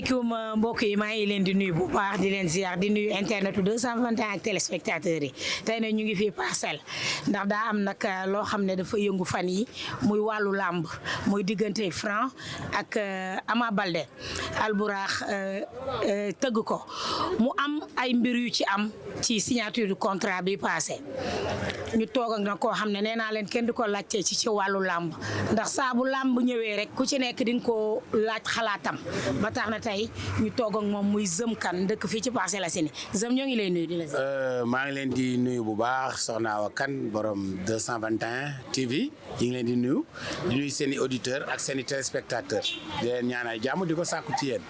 asalaamaaleykum mbokk yi maa ngi leen di nuyu bu baax di leen ziar di nuyu internetu 221 ak téléspectateurs yi tey nag ñu ngi fii Parcelles ndax daa am nag loo xam ne dafa yëngu fan yi muy wàllu làmb muy diggante Franc ak Ama Baldé Albourakh tëgg ko mu am ay mbir yu ci am ci signature du contrat bi passé ñu toog ak nag koo xam ne nee naa leen kenn du ko laajte ci wàllu làmb ndax saa bu làmb ñëwee rek ku ci nekk di nga ko laaj xalaatam ba tax na tey ñu toog ak moom muy Zëm Kane dëkk fii ci Parcelles Assainies Zëm ñoo ngi lay nuyu di la maa ngi leen di nuyu bu baax Soxna Awa Kane borom 221 TV ñu ngi leen di nuyu seen i auditeurs ak seen i téléspectateurs di leen ñaanal jàmm di ko sàkku ci yéen.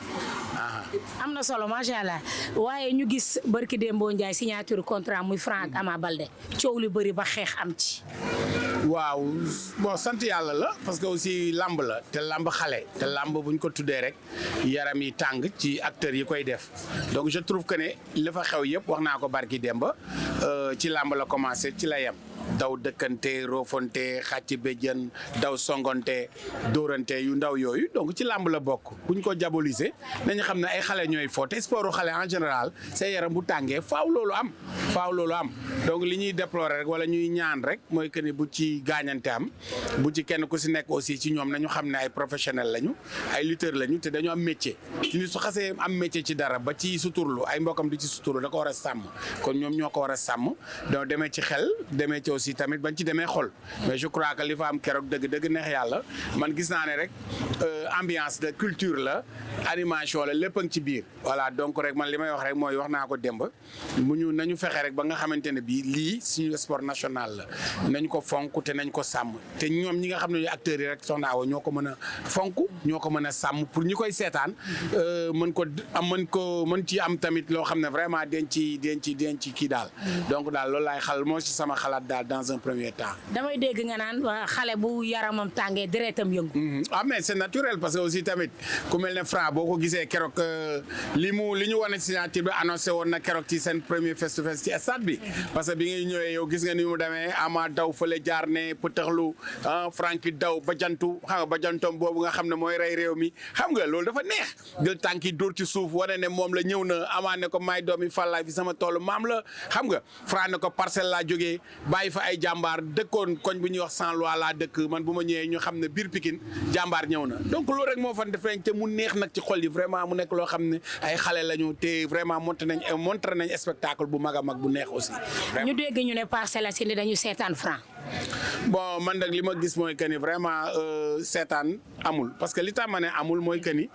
am na solo macha allah waaye ñu gis barki Dembo Ndiaye signature contrat muy Franc ak Ama Baldé coow li bëri ba xeex am ci. waaw bon sant yàlla la parce que aussi lamb la te lamb xale te lamb bu ñu ko tuddee rek yaram yi tàng ci acteurs yi koy def donc je trouve que ne li fa xew yëpp wax naa ko barki Demba ci lamb la commencé ci la yem. daw dëkkante roofante xàcc béjjën daw songonte dóorante yu ndaw yooyu donc ci làmb la bokk bu ñu ko diaboliser nañu xam ne ay xale ñooy fo te sportu xale en général say yaram bu tàngee faaw loolu am donc li ñuy déplorer rek wala ñuy ñaan rek mooy que ni bu ci gaañante am bu ci kenn ku si nekk aussi ci ñoom nañu xam ne ay professionnel lañu ay lutteurs lañu te dañu am métier ci nit su xasee am métier ci dara ba ci suturlu ay mbokam di ci suturlu da ko war a sàmm kon ñoom ñoo ko war a sàmm donc demee ci xel demee ci aussi tamit bañ ci demee xol mais je crois que li fa am keroog dëgg neex yàlla man gis naa ne rek ambiance de culture la animation la lépp a ngi ci biir voilà donc rek man li may wax rek mooy wax naa ko démb nañu fexe rek ba nga xamante ne bii lii suñu sport national la nañ ko fonk te nañ ko sàmm te ñoom ñi nga xam ne acteurs yi rek Soxna Awa ñoo ko mën a fonk ñoo ko mën a sàmm pour ñi koy seetaan mën ci am tamit loo xam ne vraiment den ci kii daal donc daal loolu laay xal moo ci sama xalaat daal dans un premier temps. damay dégg nga naan xale bu yaramam tàngee deretam yëngu. Mais c'est naturel parce que aussi tamit ku mel ne Franc boo ko gisee keroog li ñu wane signature bi annoncé woon na keroog ci seen premier face to face ci stade bi parce que bi ngay ñëwee yow gis nga ni mu demee Ama daw fële jaar ne pëtaxlu Franc ki daw ba jantu xam nga ba jantom boobu nga xam ne mooy rey réew mi xam nga loolu dafa neex jël tànk yi dóor ci suuf wane ne moom la ñëw na Ama ne ko maay doomi Fallaye fi sama toolu maam la xam nga Franc ne ko Parcelles laa jógee bàyyi fa ay jàmbaar dëkkoon koñ bu ñuy wax sans loi laa dëkk man bu ma ñëwee ñu xam ne biir Pikine jàmbaar ñëw na donc loolu rek moo fan def te mu neex nag ci xol yi vraiment mu nekk loo xam ne ay xale lañu te vraiment montré nañ spectacle bu mag a mag bu neex aussi. ñu dégg ñu ne Parcelles Assainies dañu seetaan Franc. bon man nag li ma gis mooy que ni vraiment seetaan amul parce que li tax ma ne amul mooy que ni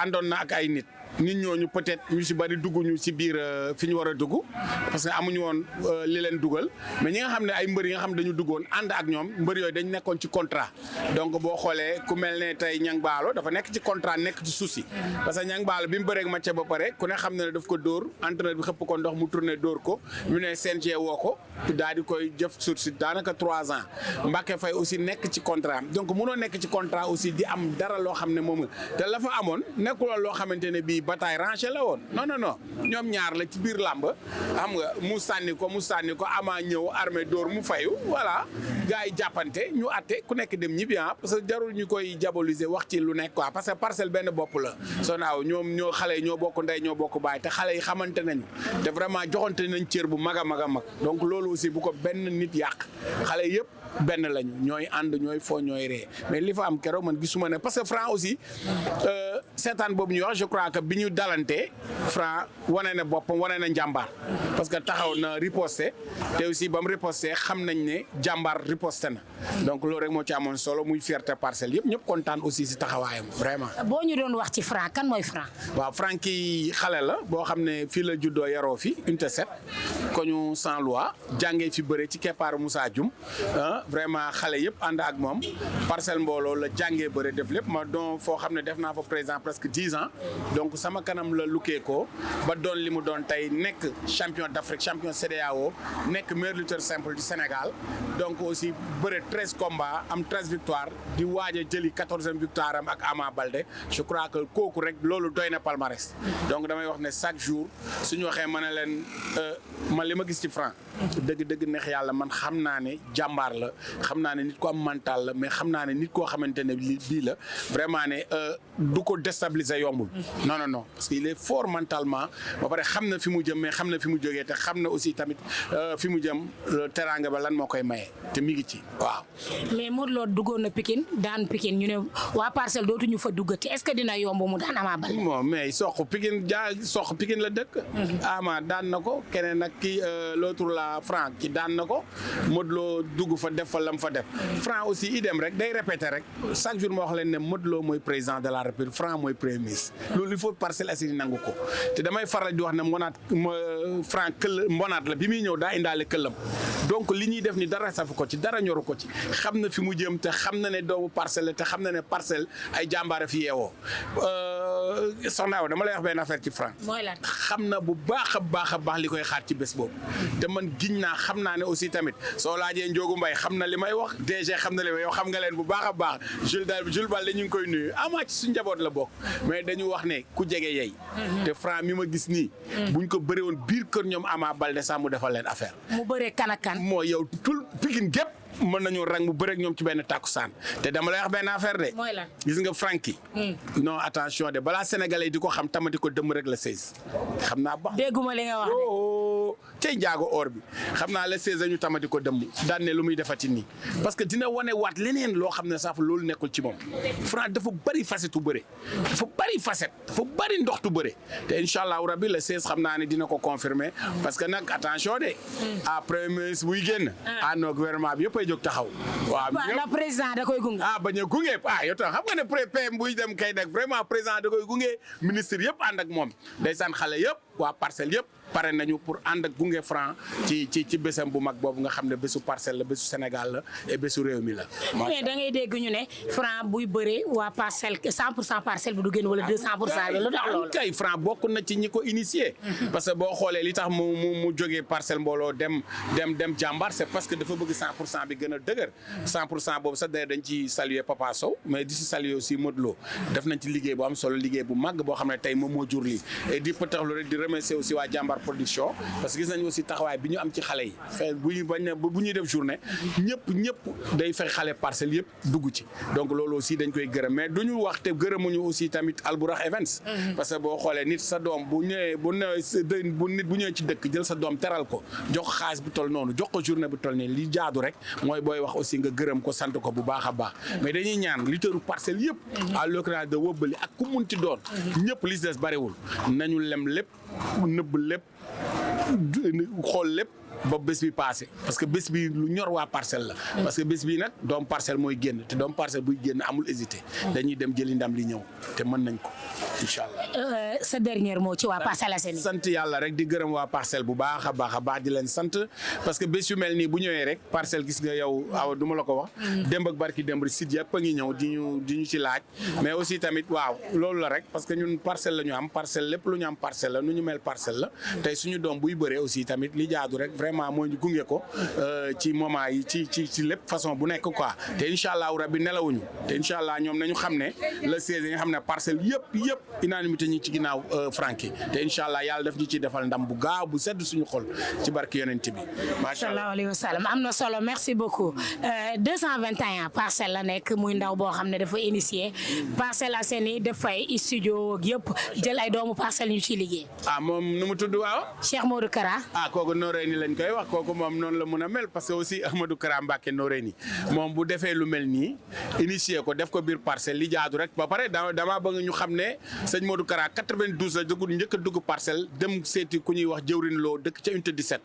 àndoon na ak ay nit ñooñu peut-être ñu si bari dugguñu si biir fi ñu war a dugg parce que amuñu woon li leen dugal mais ñi nga xam ne ay mbër yi nga xam ne dañu duggoon ànd ak ñoom mbër yooyu dañ nekkoon ci contrat donc boo xoolee ku mel ne tey Niang Ballo dafa nekk ci contrat nekk ci souci parce que Niang Ballo bi mu bëreeg match ba pare ku ne xam ne daf ko dóor entraîneur bi xëpp ko ndox mu tourné dóor ko ñu ne CNG woo ko daal di koy jëf sursis daanaka 3 ans Mbacké Faye aussi nekk ci contrat donc mënoo nekk ci contrat aussi di am dara loo xam ne moom te la fa amoon nekkuloon loo xamante ne bii bataille rangée la woon non ñoom ñaar la ci biir làmb xam nga mu sànni ko Ama ñëw armée dóor mu fayu voilà gars yi jàppante ñu atte ku nekk dem ñibbi parce que jarul ñu koy diaboliser wax ci lu nekk quoi parce que Parcelles benn bopp la Soxna Awa ñoo xale yi ñoo bokk ndey ñoo bokk baay te xale yi xamante nañu te vraiment joxante nañ cër bu mag a mag a mag donc loolu aussi bu ko benn nit yàq xale yëpp benn lañu ñooy ànd ñooy foo ñooy ree mais li fa am keroog man gisuma ne parce que Franc aussi seetaan boobu ñuy wax je crois que bi ñu dalante Franc wane na boppam wane na njàmbaar parce que taxaw na riposté te aussi ba mu riposté xam nañ ne jàmbaar riposté na donc loolu rek moo ci amoon solo muy fierté Parcelles yëpp ñëpp kontaan aussi si taxawaayam vraiment. boo ñu doon wax ci Franc kan mooy Franc. waaw Franc kii xale la boo xam ne fii la juddoo yaroo fi unité 7 ko ñu sans loi jàngee fi bëre ci keppaaru Moussa Dioum vraiment xale yëpp ànd ak moom Parcelles mbooloo la jàngee bëre def lépp ma doon foo xam ne def naa fa président presque 10 ans donc sama kanam la lukkee ko ba doon li mu doon tey nekk champion d'Afrique champion CEDEAO nekk meilleur lutteur simple du Sénégal donc aussi bëre 13 combats am 13 victoires di waaj a jëli 14e victoire am ak Ama Baldé je crois que kooku rek loolu doy na palmarès donc damay wax ne chaque jour suñu waxee ma ne leen man li ma gis ci Franc dëgg neex yàlla man xam naa ne jàmbaar la xam naa ne nit ko am mental la mais xam naa ne nit koo xamante ne bii la vraiment ne du ko déstabiliser yombul. non parce que il est fort mentalement ba pare xam na fi mu jëm mais xam na fi mu jógee te xam na aussi tamit fi mu jëm teraanga ba lan moo koy maye te mi ngi ci waaw. mais Modou Lo duggoon na Pikine daan Pikine ñu ne waa Parcelles dootuñu fa duggati est-ce que dina yomb mu daan Ama Baldé. bon mais soq Pikine la dëkk. Ama daan na ko keneen nag kii l'autre la Franc ki daan na ko Modou Lo dugg fa def fa lam fa def Franc aussi idem rek day répéter rek chaque jour ma wax leen ne Modou Lo mooy président de la République Franc mooy premier ministre loolu il faut Parcelles Assainies nangu ko te damay faral di wax ne Franc këll mbonaat la bi muy ñëw daa indaale këllam donc li ñuy def ni dara safu ko ci dara ñoru ko ci xam na fi mu jëm te xam na ne doomu Parcelles la te xam na ne Parcelles ay jàmbaare fi yeewoo soxna Awa dama lay wax benn affaire ci Franc xam na bu baax a baax li koy xaar ci bés boobu te man giñ naa xam naa ne aussi tamit soo laajee Ndiogu Mbaye xam na li may wax DG xam na li may yow xam nga leen bu baax a baax Jules Baldé ñu ngi koy nuyu Ama ci suñu njaboot la bokk mais dañu wax ne ku jege yey te Franc mi ma gis nii buñ ko bëree woon biir kër ñoom Ama Baldé sax mu defal leen affaire mu bëree kan ak kan moo yow tul Pikine gépp mën nañu rang mu bëreeg ñoom ci benn takkusaan te dama lay wax benn affaire de. mooy lan gis nga Franky. non attention de balaa sénégalais di ko xam tamati ko dëmm rek la 16. xam naa ba. dégguma li nga wax de. cey njaago or bi xam naa la 16 ñu tamati ko dëmm daan ne lu muy defati nii parce que dina wane waat leneen loo xam ne sax loolu nekkul ci moom Franc dafa bari facette bëre dafa bari facette dafa bari ndoxtu bëre te incha allah rabi le 16 xam naa ne dina ko confirmer parce que nag attention de. après ministre buy génn. non gouvernement bi yëpp ay jóg taxaw. waaw la président da koy gunge. bañ a gunge yow tam xam nga ne PM buy dem kay nag vraiment président da koy gunge ministre yëpp ànd ak moom ndeysaan xale yëpp waa Parcelles yëpp. pare nañu pour ànd ak gunge Franc ci bésam bu mag boobu nga xam ne bésu Parcelles la bésu Sénégal la et bésu réew mi la. mais da ngay dégg ñu ne Franc buy bëree waa Parcelles 100% Parcelles bi du génn wala 200% bi lu tax loolu. kay Franc bokk na ci ñi ko initié. parce que boo xoolee li tax mu jógee Parcelles mbooloo dem jàmbaar c'est parce que dafa bëgg 100% bi gën a dëgër. 100% boobu sax dañ ci saluer Papa Sow mais di si saluer aussi Modou Lo def nañ ci liggéey bu am solo liggéey bu mag boo xam ne tey moom moo jur lii et di pëtaxlu rek di remercier aussi waa jàmbaar production parce que gis nañu aussi taxawaay bi ñu am ci xale yi bu ñuy def journée ñëpp day fexe xale Parcelles yëpp dugg ci donc loolu aussi dañ koy gërëm mais duñu wax te gërëmuñu aussi tamit Albourakh Events parce que boo xoolee nit sa doom bu ñëwee ci dëkk jël sa doom teral ko jox ko xaalis bu toll noonu jox ko journée bu toll nii li jaadu rek mooy booy wax aussi nga gërëm ko sant ko bu baax a baax mais dañuy ñaan lutteurs Parcelles yëpp à l'occasion de Wëbbali ak ku mun ci doon ñëpp li des bariwul nañu lem lépp nëbb lépp xool lépp ba bés bi passé parce que bés bi lu ñor waa Parcelles la parce que bés bi nag doom Parcelles mooy génn te doom Parcelles buy génn amul hésité dañuy dem jëli ndam li ñëw te mën nañ ko incha allah. sa dernier mot ci waa Parcelles Assainies. sant yàlla rek di gërëm waa Parcelles bu baax a baax di leen sant parce que bés yu mel nii bu ñëwee rek Parcelles gis nga yow aw du ma la ko wax. démb ak barki démb sit yëpp a ngi ñëw di ñu ci laaj mais aussi tamit waaw loolu la rek parce que ñun Parcelles la ñu am Parcelles lépp lu ñu am Parcelles la nu ñu mel Parcelles la tey suñu doom buy bëree aussi tamit li jaadu rek vraiment moo ñu gunge ko ci moment yi ci lépp façon bu nekk quoi te incha allah rabbi nelawuñu te incha allah ñoom nañu xam ne le 16 nga xam ne Parcelles yëpp unanimité ñi ci ginnaaw Franky te incha allah yàlla daf ñu ciy defal ndam bu gaaw bu sedd suñu xol ci barki yonent bi macha allah. sallallahu alayhi wa sallam am na solo merci beaucoup 221 Parcelles la nekk muy ndaw boo xam ne dafa initié Parcelles Assainies dafay studio yëpp jël ay doomu Parcelles ñu ciy liggéey. moom nu mu tudd waaw. Cheikh Modou Kara. kooku Noreyni lañ koy wax kooku moom noonu la mun a mel parce que aussi Ahmadou Kara Mbacké Noreyni moom bu defee lu mel nii initié ko def ko biir Parcelles li jaadu rek ba pare dama bëgg ñu xam ne sëñ Modou Kara 92 la njëkk a dugg Parcelles dem seeti ku ñuy wax jëwrin loo dëkk ca unité 17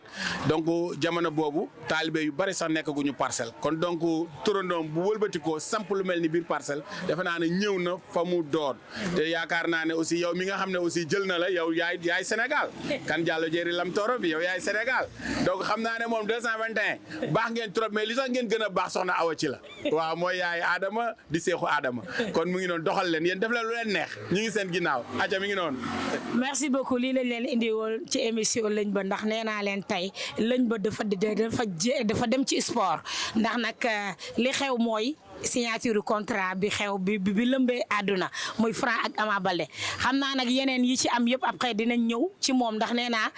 donc jamono boobu taalibe yu bari sax nekkaguñu Parcelles kon donc turandoom bu wëlbatikoo samp lu mel ni biir Parcelles defe naa ne ñëw na fa mu doon te yaakaar naa ne aussi yow mi nga xam ne aussi jël na la yow yaay Sénégal kan Diallo Jéeri Lam Tooro bi yow yaay Sénégal donc xam naa ne moom 221 baax ngeen trop mais li tax ngeen gën a baax soxna Awa ci la waaw mooy yaay Adama di seexu Adama kon mu ngi noonu doxal leen yéen def leen lu leen neex ñu ngi seen ginnaaw aca mi ngi noonu. merci beaucoup lii lañ leen indi woon ci émission Lëñ Ba ndax nee naa leen tey Lëñ Ba dafa dem ci sport ndax nag li xew mooy signature contrat bi xew bi lëmbee àdduna muy Franc ak Ama Baldé xam naa nag yeneen yi ci am yëpp après dinañ ñëw ci moom ndax nee naa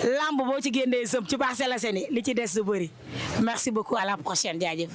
lamb boo ci génnee sëm ci Parcelles Assainies li ci des du bëri merci beaucoup à la prochaine jaajëf.